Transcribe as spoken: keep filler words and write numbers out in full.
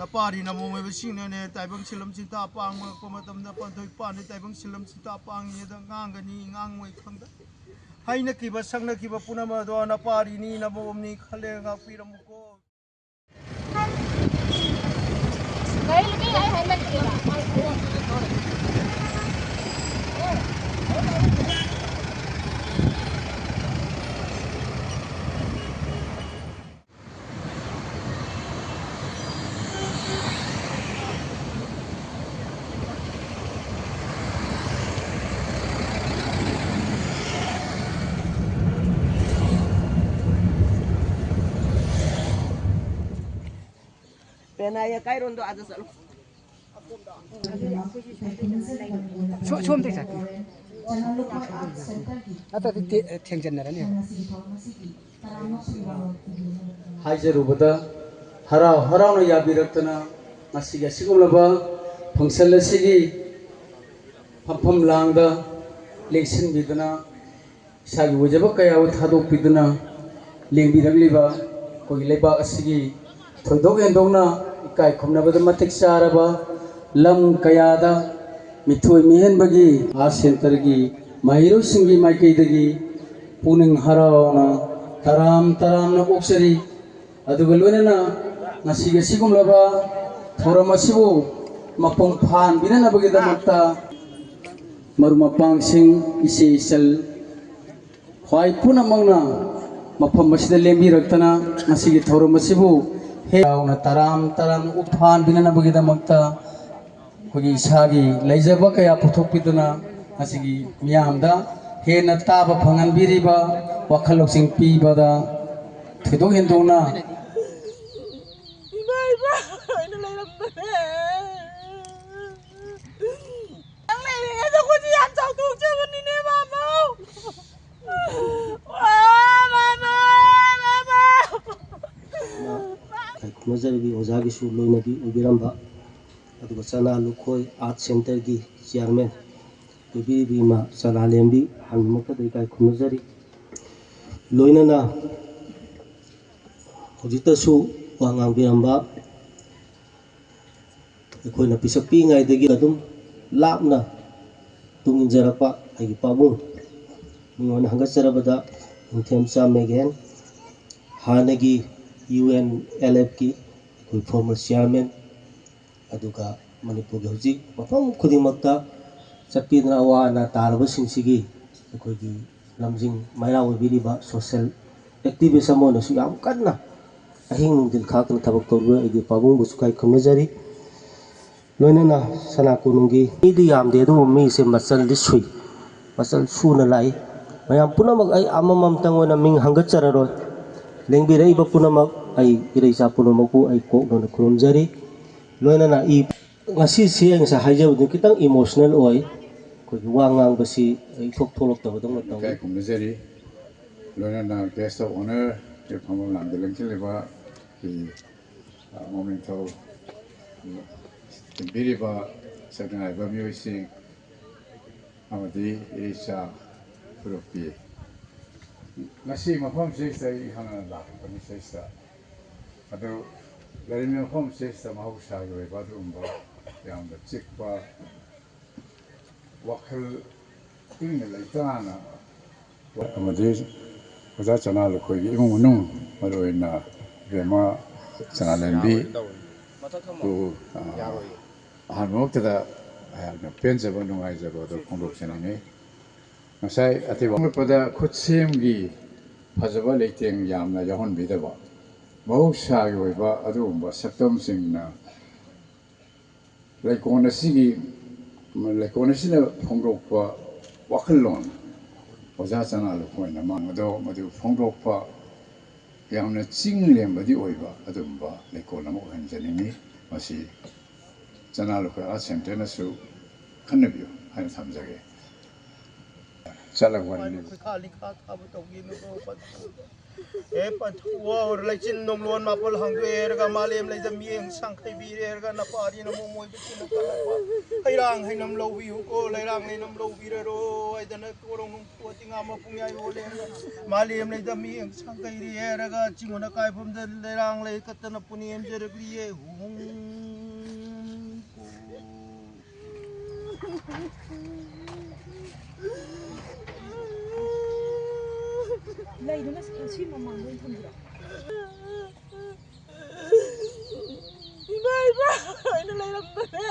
ꯅꯄꯥꯔꯤ ꯅꯃꯣꯝ ꯑꯣꯏꯕꯁꯤꯡꯅꯅꯦ ꯇꯥꯏꯕꯪ ꯁꯤꯂꯝ ꯆꯤꯟꯊꯥ ꯄꯥꯡꯂꯛꯄ ꯃꯇꯝꯗ ꯄꯥꯟꯊꯣꯏ ꯄꯥꯟꯅꯤ ꯇꯥꯏꯕꯪ ꯁꯤꯂꯝ ꯆꯤꯟꯊꯥ ꯄꯥꯡꯉꯤꯗ ꯉꯥꯡꯒꯅꯤ ꯉꯥꯡꯉꯣꯏ ꯈꯪꯗ ꯍꯩꯅꯈꯤꯕ ꯁꯛꯅꯈꯤꯕ ꯄꯨꯝꯅꯃꯛ ꯑꯗꯣ ꯅꯄꯥꯔꯤꯅꯤ ꯅꯃꯣꯝꯅꯤ ꯈꯜꯂꯦ ꯉꯥꯛꯄꯤꯔꯝꯃꯨꯀꯣ꯫ ꯄꯦꯅꯥꯏ ꯑꯀꯥꯏꯔꯣꯝꯗꯣ ꯑꯥꯗ ꯆꯠꯂꯣ꯫ ꯁꯣ-, ꯁꯣꯝꯗꯩ ꯆꯠꯀꯦ꯫ ꯅꯠꯇ꯭ꯔꯗꯤ ꯊꯦ-, ꯊꯦꯡꯖꯤꯟꯅꯔꯅꯤ꯫ ꯍꯥꯏꯖꯔꯨꯕꯗ ꯍꯔꯥꯎ ꯍꯔꯥꯎꯅ ꯌꯥꯕꯤꯔꯛꯇꯅ ꯉꯁꯤꯒꯤ ꯑꯁꯤꯒꯨꯝꯂꯕ function ꯑꯁꯤꯒꯤ ꯐꯝꯐꯝ ꯂꯥꯡꯗ ꯂꯦꯡꯁꯤꯟꯕꯤꯗꯨꯅ ꯏꯁꯥꯒꯤ ꯑꯣꯏꯖꯕ ꯀꯌꯥꯕꯨ ꯊꯥꯗꯣꯛꯄꯤꯗꯨꯅ ꯂꯦꯡꯕꯤꯔꯛꯂꯤꯕ ꯑꯩꯈꯣꯏꯒꯤ ꯂꯩꯕꯥꯛ ꯑꯁꯤꯒꯤ ꯊꯣꯏꯗꯣꯛ ꯍꯦꯟꯗꯣꯛꯅ ꯏꯀꯥꯏ ꯈꯨꯝꯅꯕꯗ ꯃꯇꯤꯛ ꯆꯥꯔꯕ ꯂꯝ ꯀꯌꯥꯗ ꯃꯤꯊꯣꯏ ꯃꯤꯍꯦꯟꯕꯒꯤ ꯑꯥꯔꯠ ꯁꯦꯟꯇꯔꯒꯤ ꯃꯍꯩꯔꯣꯏꯁꯤꯡꯒꯤ ꯃꯥꯏꯀꯩꯗꯒꯤ ꯄꯨꯛꯅꯤꯡ ꯍꯔꯥꯎꯅ ꯇꯔꯥꯝ ꯇꯔꯥꯝꯅ ꯑꯣꯛꯆꯔꯤ꯫ ꯑꯗꯨꯒ ꯂꯣꯏꯅꯅ ꯉꯁꯤꯒꯤ ꯑꯁꯤꯒꯨꯝꯂꯕ ꯊꯧꯔꯝ ꯑꯁꯤꯕꯨ ꯃꯄꯨꯡ ꯐꯥꯍꯟꯕꯤꯅꯅꯕꯒꯤꯗꯃꯛꯇ ꯃꯔꯨꯞ ꯃꯄꯥꯡꯁꯤꯡ, ꯏꯆꯦ ꯏꯆꯜ, ꯈ꯭ꯋꯥꯏ ꯄꯨꯝꯅꯃꯛꯅ ꯃꯐꯝ ꯑꯁꯤꯗ ꯂꯦꯡꯕꯤꯔꯛꯇꯅ ꯉꯁꯤꯒꯤ ꯊꯧꯔꯝ ꯑꯁꯤꯕꯨ ꯍꯦꯛ ꯌꯥꯎꯅ ꯇꯔꯥꯝ ꯇꯔꯥꯝꯅ ꯎꯠꯐꯥꯟꯕꯤꯅꯅꯕꯒꯤꯗꯃꯛꯇ ꯑꯩꯈꯣꯏꯒꯤ ꯏꯁꯥꯒꯤ ꯂꯩꯖꯕ ꯀꯌꯥ ꯄꯨꯊꯣꯛꯄꯤꯗꯨꯅ ꯉꯁꯤꯒꯤ ꯃꯤꯌꯥꯝꯗ ꯍꯦꯟꯅ ꯇꯥꯕ ꯐꯪꯍꯟꯕꯤꯔꯤꯕ, ꯋꯥꯈꯜ ꯂꯧꯁꯤꯡ ꯄꯤꯕꯗ ꯊꯣꯏꯗꯣꯛ ꯍꯦꯟꯗꯣꯛꯅ ꯏꯃꯥ, ꯏꯃꯥ, ꯑꯩꯅ ꯂꯩꯔꯝꯕꯅꯦ꯫ ꯅꯪ ꯂꯩꯔꯤꯉꯩꯗ ꯑꯩꯈꯣꯏꯁꯦ ꯌꯥꯝ ꯆꯥꯎꯊꯣꯛꯆꯕꯅꯤꯅꯦ, ꯃꯥꯃꯧ꯫ ꯋꯥ, ꯃꯥꯃꯧ, ꯃꯥꯃꯧ꯫ ꯏꯀꯥꯏ ꯈꯨꯝꯅꯖꯔꯤꯕꯤ ꯑꯣꯖꯥꯒꯤꯁꯨ ꯂꯣꯏꯅꯕꯤ ꯑꯣꯏꯕꯤꯔꯝꯕ, ꯑꯗꯨꯒ ꯆꯅꯥ ꯂꯨꯈꯣꯏ ꯑꯥꯔꯠ ꯁꯦꯟꯇꯔꯒꯤ ꯆꯤꯌꯥꯔꯃꯦꯟ ꯑꯣꯏꯕꯤꯔꯤꯕꯤ ꯏꯃꯥ ꯆꯅꯥꯂꯦꯝꯕꯤ ꯍꯥꯟꯅꯃꯛꯇꯗ ꯏꯀꯥꯏ ꯈꯨꯝꯅꯖꯔꯤ꯫ ꯂꯣꯏꯅꯅ ꯍꯧꯖꯤꯛꯇꯁꯨ ꯋꯥ ꯉꯥꯡꯕꯤꯔꯝꯕ ꯑꯩꯈꯣꯏꯅ ꯄꯤꯁꯛ ꯄꯤꯛꯏꯉꯩꯗꯒꯤ ꯑꯗꯨꯝ ꯂꯥꯞꯅ ꯇꯨꯡ ꯏꯟꯖꯔꯛꯄ ꯑꯩꯒꯤ ꯄꯥꯕꯨꯡ ꯃꯤꯉꯣꯟꯗ ꯍꯪꯒꯠꯆꯔꯕꯗ ꯅꯤꯡꯊꯦꯝꯆꯥ ꯃꯦꯒꯦꯟ, ꯍꯥꯟꯅꯒꯤ ꯌꯨ ꯑꯦꯟ ꯑꯦꯜ ꯑꯦꯐꯀꯤ ꯑꯩꯈꯣꯏ ꯐꯣꯔꯃꯔ ꯆꯤꯌꯥꯔꯃꯦꯟ, ꯑꯗꯨꯒ ꯃꯅꯤꯄꯨꯔꯒꯤ ꯍꯧꯖꯤꯛ ꯃꯐꯝ ꯈꯨꯗꯤꯡꯃꯛꯇ ꯆꯠꯄꯤꯗꯨꯅ ꯑꯋꯥ ꯑꯅꯥ ꯇꯥꯔꯕꯁꯤꯡꯁꯤꯒꯤ ꯑꯩꯈꯣꯏꯒꯤ ꯂꯝꯖꯤꯡ ꯃꯩꯔꯥ ꯑꯣꯏꯕꯤꯔꯤꯕ ꯁꯣꯁꯦꯜ ꯑꯦꯛꯇꯤꯚꯤꯁ ꯑꯃ ꯑꯣꯏꯅꯁꯨ ꯌꯥꯝ ꯀꯟꯅ ꯑꯍꯤꯡ ꯅꯨꯡꯊꯤꯜ ꯈꯥꯛꯇꯅ ꯊꯕꯛ ꯇꯧꯔꯤꯕ ꯑꯩꯒꯤ ꯄꯥꯕꯨꯡꯕꯨꯁꯨ ꯈꯥꯏ ꯈꯨꯝꯅꯖꯔꯤ꯫ ꯂꯣꯏꯅꯅ ꯁꯅꯥ ꯀꯣꯅꯨꯡꯒꯤ ꯃꯤꯗꯤ ꯌꯥꯝꯗꯦ, ꯑꯗꯨꯕꯨ ꯃꯤꯁꯦ ꯃꯆꯜꯗꯤ ꯁꯨꯏ, ꯃꯆꯜ ꯁꯨꯅ ꯂꯥꯛꯏ꯫ ꯃꯌꯥꯝ ꯄꯨꯝꯅꯃꯛ ꯑꯩ ꯑꯃꯃꯝꯇꯪ ꯑꯣꯏꯅ ꯃꯤꯡ ꯍꯪꯒꯠꯆꯔꯔꯣꯏ꯫ ꯂꯦꯡꯕꯤꯔꯛꯏꯕ ꯄꯨꯝꯅꯃꯛ, ꯑꯩ ꯏꯔꯩꯆꯥ ꯄꯨꯝꯅꯃꯛꯄꯨ ꯑꯩ ꯀꯣꯛꯅꯅ ꯈꯨꯔꯨꯝꯖꯔꯤ꯫ ꯂꯣꯏꯅꯅ ꯏ ꯉꯁꯤꯁꯤ ꯑꯩ ꯉꯁꯥꯏ ꯍꯥꯏꯖꯕꯗꯨ ꯈꯤꯇꯪ ꯏꯃꯣꯁꯅꯦꯜ ꯑꯣꯏ꯫ ꯑꯩꯈꯣꯏꯒꯤ ꯋꯥ ꯉꯥꯡꯕꯁꯤ ꯑꯩ ꯏꯊꯣꯛ ꯊꯣꯛꯂꯛꯇꯕꯗꯧꯅ ꯇꯧꯏ꯫ ꯏꯀꯥꯏ ꯈꯨꯝꯅꯖꯔꯤ꯫ ꯂꯣꯏꯅꯅ ꯒꯦꯁ ꯑꯣꯐ ꯑꯣꯅꯔ ꯐꯝꯐꯝ ꯂꯥꯡꯗ ꯂꯦꯡꯁꯤꯜꯂꯤꯕ ꯑꯩꯈꯣꯏꯒꯤ, ꯑ, ꯃꯣꯃꯦꯟꯊꯧ ꯇꯤꯟꯕꯤꯔꯤꯕ ꯁꯛꯅꯥꯏꯕ ꯃꯤꯑꯣꯏꯁꯤꯡ ꯑꯃꯗꯤ ꯏꯔꯩꯆꯥ ꯐꯨꯔꯨꯞꯀꯤ ꯉꯁꯤ ꯃꯐꯝꯁꯤꯗ ꯑꯩ ꯏꯍꯥꯟ ꯍꯥꯟꯅ ꯂꯥꯛꯄꯅꯤ ꯁꯤꯗꯩꯁꯤꯗ꯫ ꯑꯗꯨ ꯂꯩꯔꯤꯕ ꯃꯐꯝꯁꯤꯗ ꯃꯍꯧꯁꯥꯒꯤ ꯑꯣꯏꯕ ꯑꯗꯨꯒꯨꯝꯕ ꯌꯥꯝꯅ ꯆꯤꯛꯄ, ꯋꯥꯈꯜ ꯏꯪꯅ ꯂꯩꯇꯥꯅ ꯑꯃꯗꯤ ꯑꯣꯖꯥ ꯆꯅꯥ ꯂꯨꯈꯣꯏꯒꯤ ꯏꯃꯨꯡ ꯃꯅꯨꯡ, ꯃꯔꯨꯑꯣꯏꯅ ꯏꯕꯦꯝꯃ ꯆꯅꯥꯂꯦꯝꯕꯤ ꯕꯨ, ꯑ, ꯑꯍꯥꯟꯕꯃꯛꯇꯗ ꯑꯩꯍꯥꯛꯅ ꯄꯦꯟꯖꯕ, ꯅꯨꯡꯉꯥꯏꯖꯕ ꯑꯗꯨ ꯐꯣꯡꯗꯣꯛꯆꯅꯤꯡꯏ꯫ ꯉꯁꯥꯏ ꯑꯇꯩ ꯋꯥꯉꯛꯄꯗ ꯈꯨꯠꯁꯦꯝꯒꯤ ꯐꯖꯕ ꯂꯩꯇꯦꯡ ꯌꯥꯝꯅ ꯌꯥꯎꯍꯟꯕꯤꯗꯕ, ꯃꯍꯧꯁꯥꯒꯤ ꯑꯣꯏꯕ ꯑꯗꯨꯒꯨꯝꯕ ꯁꯛꯇꯝꯁꯤꯡꯅ ꯂꯩꯀꯣꯜ ꯑꯁꯤꯒꯤ, ꯂꯩꯀꯣꯜ ꯑꯁꯤꯅ ꯐꯣꯡꯗꯣꯛꯄ ꯋꯥꯈꯜꯂꯣꯟ, ꯑꯣꯖꯥ ꯆꯅꯥ ꯂꯨꯈꯣꯏꯅ ꯃꯥꯡꯕꯗꯣ ꯃꯗꯨ ꯐꯣꯡꯗꯣꯛꯄ ꯌꯥꯝꯅ ꯆꯤꯡ ꯂꯦꯝꯕꯗꯤ ꯑꯣꯏꯕ ꯑꯗꯨꯒꯨꯝꯕ ꯂꯩꯀꯣꯜ ꯑꯃ ꯑꯣꯏꯍꯟꯖꯅꯤꯡꯏ꯫ ꯃꯁꯤ ꯆꯅꯥ ꯂꯨꯈꯣꯏ ꯑꯥꯔꯠ ꯁꯦꯟꯇꯔꯅꯁꯨ ꯈꯟꯅꯕꯤꯌꯨ ꯍꯥꯏꯅ ꯊꯝꯖꯒꯦ꯫ ꯆꯠꯂꯒ ꯋꯥꯔꯤꯅꯤ꯫ ꯈꯣꯏꯈꯥ ꯂꯤꯈꯥ ꯊꯥꯕ ꯇꯧꯒꯦꯅꯀꯣ, ꯄꯟꯊꯨ꯫ ꯑꯦ, ꯄꯟꯊꯨ, ꯋꯥ ꯑꯣꯏꯔ ꯂꯩꯆꯤꯟ ꯅꯣꯡꯂꯣꯟ ꯃꯥꯄꯜ ꯍꯥꯡꯗꯣꯛꯑꯦ ꯍꯥꯏꯔꯒ, ꯃꯥꯂꯦꯝ ꯂꯩꯗ ꯃꯤꯠꯌꯦꯡ ꯁꯥꯡꯈꯩꯕꯤꯔꯦ ꯍꯥꯏꯔꯒ, ꯅꯄꯥꯗꯤ ꯅꯃꯣꯝ ꯑꯣꯏꯕꯁꯤꯅ ꯀꯜꯂꯛꯄ꯫ ꯍꯩꯔꯥꯡ ꯍꯩꯅꯝ ꯂꯧꯕꯤꯌꯨꯀꯣ, ꯂꯩꯔꯥꯡ ꯂꯩꯅꯝ ꯂꯧꯕꯤꯔꯔꯣ ꯍꯥꯏꯗꯅ, ꯀꯣꯔꯣꯡ ꯅꯨꯡ ꯄꯣꯠꯇꯤ ꯉꯥ ꯃꯄꯨꯡ ꯌꯥꯏ ꯑꯣꯜꯂꯦ ꯍꯥꯏꯔꯒ, ꯃꯥꯂꯦꯝ ꯂꯩꯗ ꯃꯤꯠꯌꯦꯡ ꯁꯥꯡꯈꯩꯔꯦ ꯍꯥꯏꯔꯒ, ꯆꯤꯡꯉꯨꯅ ꯀꯥꯏꯐꯝꯗ ꯂꯩꯔꯥꯡ ꯂꯩ ꯀꯠꯇꯅ ꯄꯨꯅꯦꯝꯖꯔꯛꯂꯤꯌꯦ꯫ ꯍꯨꯡ꯫ ꯂꯩꯗꯨꯅ ꯁꯤ ꯃꯃꯥꯡꯗ ꯑꯣꯏꯅ ꯊꯝꯕꯤꯔꯣ꯫ ꯏꯃꯥ, ꯏꯃꯥ ꯑꯣꯏꯅ ꯂꯩꯔꯝꯕꯅꯦ꯫